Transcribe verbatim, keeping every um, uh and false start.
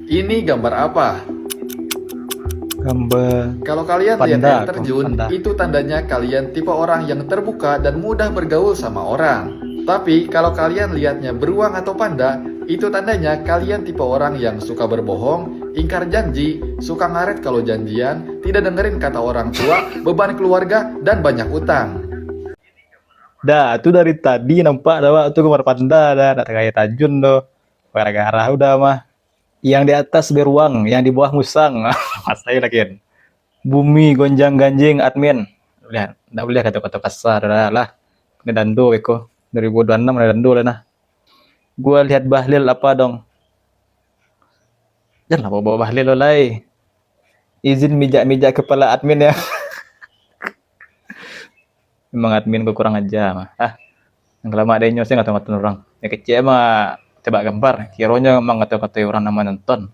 Ini gambar apa? Gambar Kalau kalian lihat Panda, air terjun, panda. Itu tandanya kalian tipe orang yang terbuka dan mudah bergaul sama orang. Tapi kalau kalian lihatnya beruang atau panda, itu tandanya kalian tipe orang yang suka berbohong, ingkar janji, suka ngaret kalau janjian, tidak dengerin kata orang tua, beban keluarga, dan banyak utang. Dah, tu dari tadi nampak dah, Wak, tu gambar panda dah, nak tagaya tajun tu. Gara-gara udah mah. Yang di atas beruang, yang di bawah musang. Masai lagi kan. Bumi gonjang-ganjing, admin. Lihat, ndak boleh kata-kata kasar dah lah. Kena dando beko. Dua ribu dua puluh enam ada dando lah nah. Gua lihat Bahlil apa dong? Janganlah bawa-bawa Bahlil lo lai. Izin mijak-mijak kepala admin ya. Memang admin ko kurang aja mah. Ah, yang lama ada nyo sih ngato-ngato orang. Yang kecil mah tebak gambar. Kironyo emang ngato-ngato orang nama nonton.